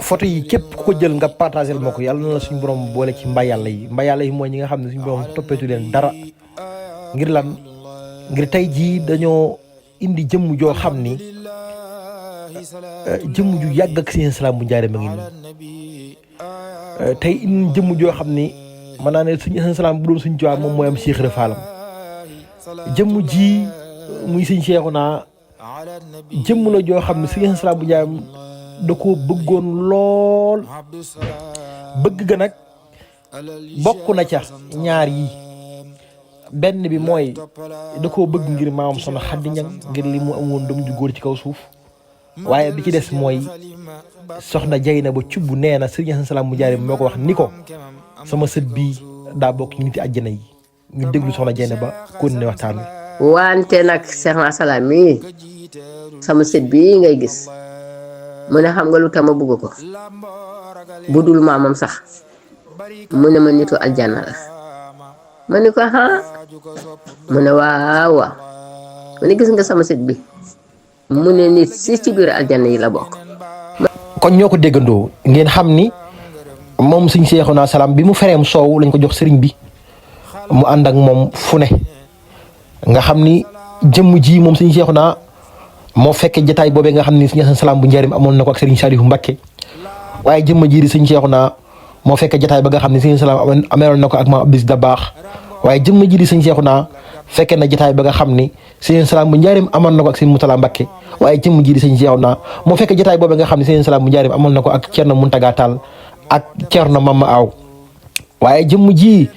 photo yi képp ku ko jël nga partagel ma ko yàlla na la suñu borom boole ci mbay yàlla yi mooy ñi nga xam ne suñu borom toppeetu leen dara ngir lan ngir tey jii dañoo indi jëmm joo xam ni jëmm ju yàgg ak seen salaam bu njaare ma ngi nii tey indi jëmm joo xam ni mën naa ne suñu seen salaam bu doon suñu jiwaat moom mooy am Cheikh Ibra Fallam jëmm ji muy suñ Seexuna jëmm la joo xam ne suñu seen salaam bu njaare da koo bëggoon lool bëgg ga nag bokk na ca ñaar yi benn bi mooy da koo bëgg ngir maamam Soxna Xadi Ñaŋ ngir li mu amoon doom ju góor ci kaw suuf waaye bi ci des mooy soxna Jaynaba Cubb nee na sëriñ Asan Salaam bu Njaaréem moo ko wax ni ko sama sët bii daa bokk ñu niti àjjana yi ñu déglu soxna Jaynaba kon ne waxtaan wi wante nag Seex Salaam mii sama sët bii ngay gis mu ne xam nga lu tax ma bëgg ko bu dul maamam sax mu ne ma nitu aljanna la ma ne ko mu ne waaw waaw mu ne gis nga sama sët bi mu ne nit si ci biir aljanna yi la bokk. kon ñoo ko déggandoo ngeen xam ni moom suñ Seexuna Salaam bi mu fereem soow lañ ko jox sëriñ bi mu ànd ak moom fu ne nga xam ni jëmm ji moom suñ Seexuna moo fekkee jataay boobee nga xam ni suñu Salaam bu Njaaréem amoon na ko ak Serigne Saliou Mbacké waaye jëmm ji di suñu Seexuna moo fekkee jataay ba nga xam ne suñu Salaam ameeloon na ko ak Maam Abdou Dabakh waaye jëmm ji di suñu Seexuna fekkee na jataay ba nga xam ni suñu Salaam bu Njaaréem amoon na ko ak Serigne Moutala Mbacké waaye jëmm ji di suñu Seexuna moo fekkee jataay boobee nga xam ne suñu Salaam bu Njaaréem amoon na ko ak Thierno Mountaga Tall ak Thierno Mama Aw waaye jëmm ji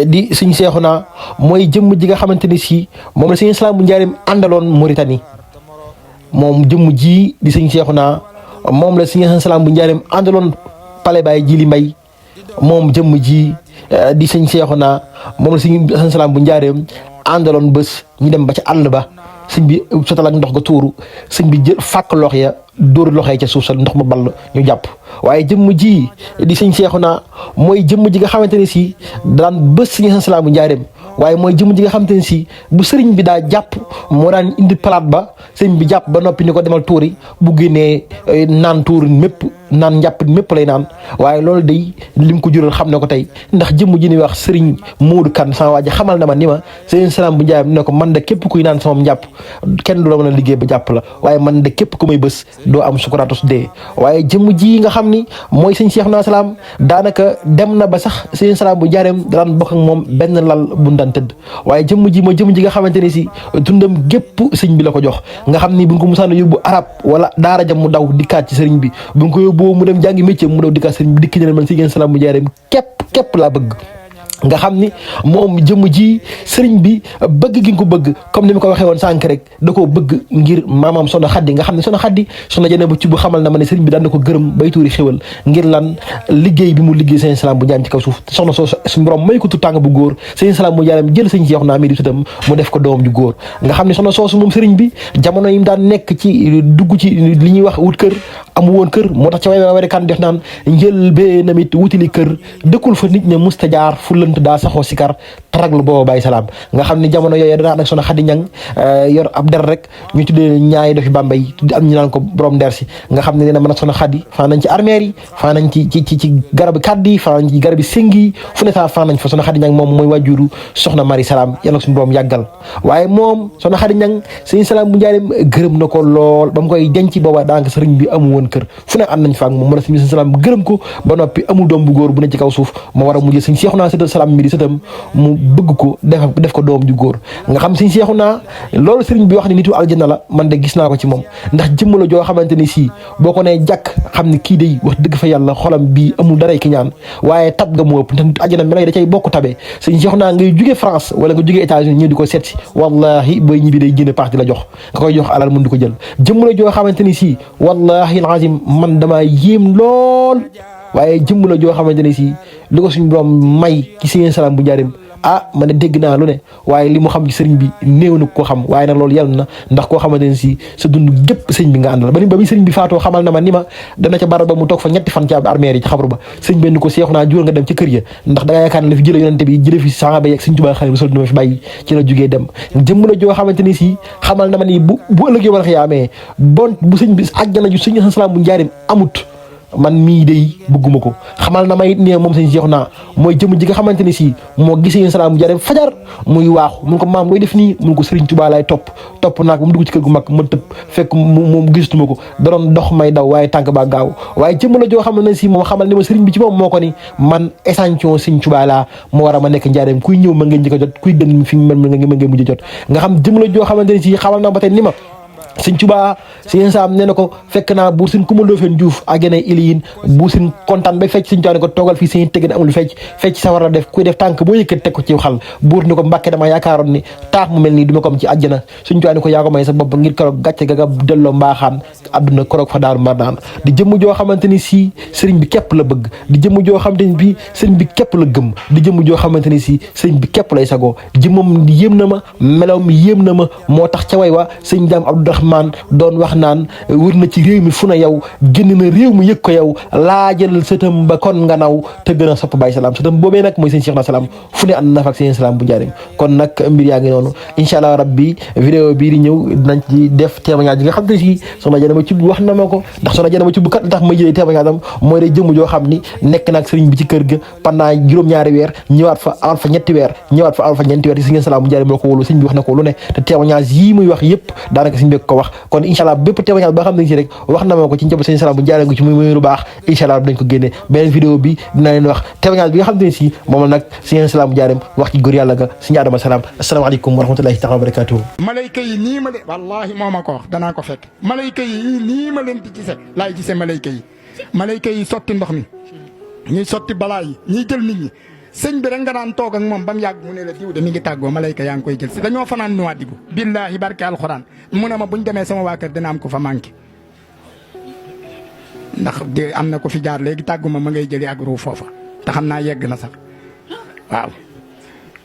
di suñu Seexuna mooy jëmm ji nga xamante ni si moom la suñu Salaam bu Njaaréem àndaloon Mauritanie moom jëmm ji di sëñ Seexuna moom la sëñ Salaam bu Njaaréem àndaloon Pale Baye Jili Mbay moom jëmm ji di sëñ Seexuna moom la sëñ Salaam bu Njaaréem àndaloon bés ñu dem ba ca àll ba sëñ bi sotal ak ndox ga tuuru sëñ bi jël fàkk lox ya dóor loxo ca suuf sa ndox ma ball ñu jàpp waaye jëmm ji di sëñ Seexuna mooy jëmm ji nga xamante ne si daan bés sëñ Salaam bu Njaaréem waaye mooy jëmm ji nga xamante ne si bu sëriñ bi daa jàpp moo daan indi palaat ba sëriñ bi jàpp ba noppi ni ko demal tuuri bu génnee naan tuuri mépp naan njàpp mépp lay naan waaye loolu day lim ko jural xam ne ko tey ndax jëmm ji ni wax sëriñ Moodu Kan sama waa ji xamal na ma ni ma sëriñ Salaam bu Njaaréem ne ko man de képp kuy naan sama njàpp kenn du la mën a liggéey ba jàpp la waaye man de képp ku may bés doo am sukuratus dee waaye jëmm ji nga xam ni mooy sëñ Seexuna Salaam daanaka dem na ba sax sëriñ Salaam bu Njaaréem daan bokk ak moom benn lal bu daan tëdd waaye jëmm ji mooy jëmm ji nga xamante ne si dundam gépp sëñ bi la ko jox nga xam ni bu ñu ko musaan yóbbu arab wala daara jam mu daw dikkaat ci sëriñ bi bu ñu ko yóbbu mu dem jàngi métier mu daw dikkaat sëriñ bi dikki ne man sëñ Salaam bu Njaaréem képp laa bëgg nga xam ni moom jëmm ji sëriñ bi bëgg gi nga ko bëgg comme ni ma ko waxee woon sànq rek da koo bëgg ngir maamam Soxna Xadi nga xam ne Soxna Xadi Soxna Jaynaba Cubb xamal na ma ne sëriñ bi daan na ko gërëm bay tuuri xéwal ngir lan liggéey bi mu liggéey sëñ Salaam bu Njaaréem ci kaw suuf soxna soo suñu borom may ko tu tàng bu góor sëñ Salaam bu Njaaréem jël sëñ Seexuna mi di tutam mu def ko doom ju góor nga xam ne soxna soosu moom sëriñ bi jamono yi mu daan nekk ci dugg ci li ñuy wax wut kër amu woon kër moo tax ca way kan def naan njël bee namit wutili kër dëkkul fa nit ña mustajaar fu lënt daa saxoo sikar taraglu booba Baye Salaam nga xam ni jamono yooyu danaa nag Soxna Xadi Ñaŋ yor ab der rek ñu tuddee ñaay dofi Bambey tuddi am ñu naan ko borom der si nga xam ne nee na mën a Soxna Xadi faa nañ ci armeer yi faa nañ ci garabi kàddi yi faa nañ ci garabi séngi yi fu ne saa faa nañ fa Soxna Xadi Ñaŋ moom mooy wàjjuru Soxna Mari Salaam yàlla suñu borom yàggal waaye moom Soxna Xadi Ñaŋ sëñ Salaam bu Njaaréem gërëm na ko lool ba mu koy denc booba daanaka sëriñ bi amu woon kër fu ne am nañ fa ak moom mën a sëñ Salaam gërëm ko ba noppi amul doom bu góor bu ne ci kaw suuf moo war a mujjee sëñ Seexuna Salaam mi di sëtam mu bëgg ko def ko doom ju góor nga xam sëñ Seexuna loolu sëriñ bi wax ni nitu aljanna la man de gis naa ko ci moom ndax jëmm la joo xamante ni si boo ko nee jàkk xam ni kii day wax dëgg fa yàlla xolam bii amul daray ki ñaan waaye tab nga mu ëpp ndax aljanna melay da cay bokk tabe sëñ Seexuna ngay jóge France wala nga jóge États-Unis ñëw di ko seet si wallahi booy ñibbi day génne pax di la jox nga koy jox alal mun di ko jël jëmm la joo xamante ni si wallahi alazim man damaa yéem lool waaye jëmm la joo xamante ni si li ko suñu borom may ci sëñ Salaam bu Njaaréem man de dégg naa lu ne waaye li mu xam ci sëriñ bi néew na ko xam waaye nag loolu yàlla na ndax koo xamante ne si sa dund gépp sëriñ bi nga àndal ba bi sëriñ bi faatoo xamal na ma ni ma dana ca barab ba mu toog fa ñetti fan ci armeer yi ci xabru ba sëriñ bi ni ko Seexuna jural nga dem ca kër ya ndax da nga yaakaar ne la fi jële yonente bi jële fi saxaaba yi ak sëriñ Tuubaa Xaadimu Rasuul dina fi bàyyi ci la jógee dem jëmm la joo xamante ni si xamal na ma ni bu ëllëgee war a xiyaamee bu sëriñ bi àjjana ju sëriñ Salaam bu Njaaréem amut man mii day bëgguma ko xamal na may ne moom sëñ Seexuna mooy jëm ji nga xamante ni si moo gisee yéen salaam Njaareem fajar muy waaxu mun ko maam looy def nii mun ko Sëriñ Tuubaa laay topp naa ko mu dugg ci kër gu mag ma tëb fekk moom gisatuma ko da doon dox may daw waaye tànk ba gaaw waaye jëm la joo xam ne si moom xamal ne ma sëriñ bi ci moom moo ko ni man échantillon Sëriñ Tuubaa laa moo war a ma nekk Njaareem kuy ñëw ma ngeen njëkk a jot kuy gën fi ma ngeen mujj a jot nga xam jëm la joo xamante ni si xamal na ba tey ni ma Sëñ Tuubaa Sëñ Saam nee na ko fekk naa buur sin ku ma Ndofeen Juuf ak yeneen iliyin buur sin kontaan ba fecc Sëñ Tuubaa ne ko toogal fii seen tëgg amul fecc sa war a def kuy def tànk boo yëkkat teg ko ci xal buur ni ko Mbàkke dama yaakaaroon ni taax mu mel nii du ma ko am ci àjjana Sëñ Tuubaa ni ko yaa ko may sa bopp ngir keroog gàcce ga nga delloo mbaaxaan àdduna keroog fa daaru marnaan di jëmm joo xamante ni si sëriñ bi képp la bëgg di jëmm joo xamante ni bi sëriñ bi képp la gëm di jëmm joo xamante ni si sëriñ bi képp lay sagoo jëmmam yéem na ma melaw mi yéem na ma moo tax ca way wa sëñ Daam Abdourahmane doon wax naan wër na ci réew mi fu na yow génn na réew mi yëg ko yow laajal sëtam ba kon nga naw te gën a sopp Baye Salaam sëtam boobee nag mooy sëñ Cheikh na Salaam fu ne ànd na fa ak sëñ Salaam bu Njaareem kon nag mbir yaa ngi noonu incha allah rabbi vidéo bii di ñëw dinañ ci def témoignage yi nga xam ne si soxna Janaba Thioub wax na ma ko ndax soxna Janaba Thioub kat tax ma jëlee témoignage am mooy day jëmm joo xam ni nekk naag sëriñ bi ci kër ga pendant juróom-ñaari weer ñëwaat fa amal fa ñetti weer ñëwaat fa amal fa ñeenti weer ci sëñ Salaam bu Njaareem moo ko wóolu sëñ bi wax na ko lu ne te témoignage yii muy wax yëpp daanaka sëñ bi ko wax kon incha allah bépp témoignage ba xam ne si rek wax na ma ko ci njaboot sëñ Salaam bu Njaareem ko ci muy lu baax incha allah dañ ko génne beneen vidéo bi dina leen wax témoignage bi nga xam ne si moom la nag sëñ Salaam bu Njaareem wax ci góor yàlla ga sëñ Adama Salaam asalaamaaleykum wa rahmatullahi taala wa barakatuhu malayka yi nii ma leen wallahi moo ma ko wax danaa ko fekk malayka yi nii ma leen di gise laay gisee malayka yi sotti ndox mi ñuy sotti balaa yi ñuy jël nit ñi sëñ bi rek nga daan toog ak moom ba mu yàgg mu ne la diw de mi ngi tàggoo malayka yaa ngi koy jël si dañoo fanaan nuwaat digu billaahi barke alxuraan mu ne ma buñ demee sama waa kër dina am ko fa manqué ndax de am na ko fi jaar léegi tàgguma ma ngay jëli ak ruu foofa te xam naa yegg na sax waaw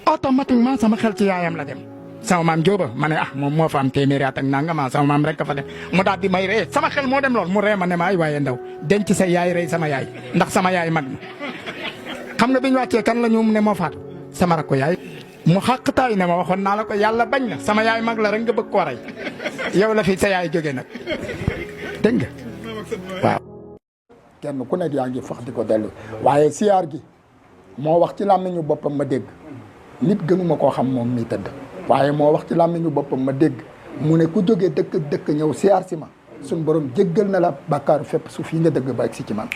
automatiquement sama xel ci yaayam la dem sama maam Jóoba ma ne moom moo fa am téeméeri at ak nangam sama maam rek ka fa dem mu daal di may ree sama xel moo dem lool mu ree ma ne ma ay waaye ndaw denc sa yaay rey sama yaay ndax sama yaay mag na xam nga bi ñu wàccee kan la ñu ne moo faatu sama rakk ko yaay mu xàqtaay ne ma waxoon naa la ko yàlla bañ na sama yaay mag la rek nga bëgg koo rey yow la fi sa yaay jógee nag dégg nga waaw. kenn ku nekk yaa ngi fax di ko dellu waaye siyaar gi moo wax ci làmmiñu boppam ma dégg nit gënuma koo xam moom mi tëdd waaye moo wax ci làmmiñu boppam ma dégg mu ne ku jógee dëkk ñëw siyaar si ma suñ borom jéggal na la bàkkaaru fépp su fii nga dëgg ba egg si ci man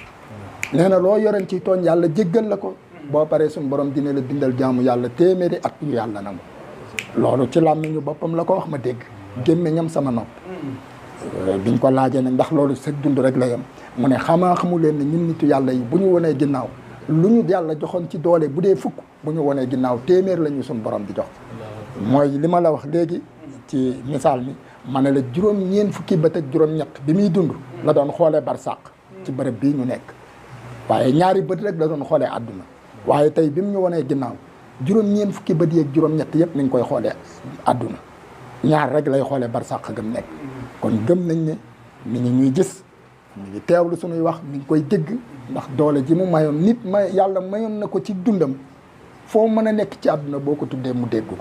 nee na loo yoreen ci tooñ yàlla jéggal la ko boo paree suñ borom dina la bindal jaamu yàlla téeméeri at yu yàlla nangu loolu ci làmmiñu boppam la ko wax ma dégg gémmiñam sama nopp biñ ko laajee nag ndax loolu sa dund rek la yem mu ne xamu leen ne ñun nitu yàlla yi bu ñu wonee ginnaaw lu ñu yàlla joxoon ci doole bu dee fukk bu ñu wonee ginnaaw téeméer la ñu suñ borom di jox mooy li ma la wax léegi ci misaal mi ma ne la juróom-ñeent fukki bët ak juróom-ñett bi muy dund la doon xoolee barsàq ci bërëb bii ñu nekk waaye ñaari bët rek la doon xoolee àdduna waaye tey bi mu ñu wonee ginnaaw juróom-ñeent fukki bët yeeg juróom-ñett yëpp mi ngi koy xoolee àdduna ñaar rek lay xoolee barsàq gëm nekk kon gëm nañ ne mi ngi ñuy gis mi ngi teewlu suñuy wax mi ngi koy dégg ndax doole ji mu mayoon nit yàlla mayoon na ko ci dundam foo mën a nekk ci àdduna boo ko tuddee mu dégg ko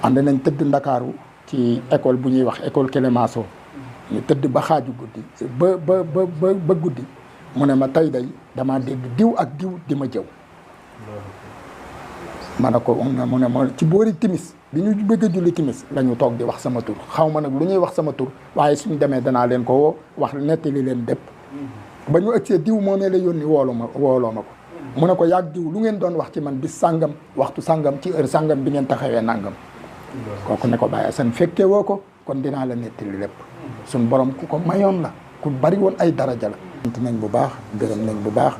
ànd nañ tëdd Ndakaaru ci école bu ñuy wax école Clémenceau ñu tëdd ba xaaju guddi ba guddi mu ne ma tey day damaa dégg diw ak diw di ma jëw ma ne ko mu ne ma ci boori timis bi ñu bëgg a julli timis la ñu toog di wax sama tur xaw ma nag lu ñuy wax sama tur waaye suñu demee danaa leen ko woo wax nettali leen dépp ba ñu ëgsee diw moo ne la yónni wooloo ma ko mu ne ko yàgg diw lu ngeen doon wax ci man bis sàngam waxtu sàngam ci heure sàngam bi ngeen taxawee nàngam kooku ne ko Baye Assane fekke woo ko kon dinaa la nettali lépp suñ borom ku ko mayoon la ku bari woon ay daraja la sant nañ bu baax gërëm nañ bu baax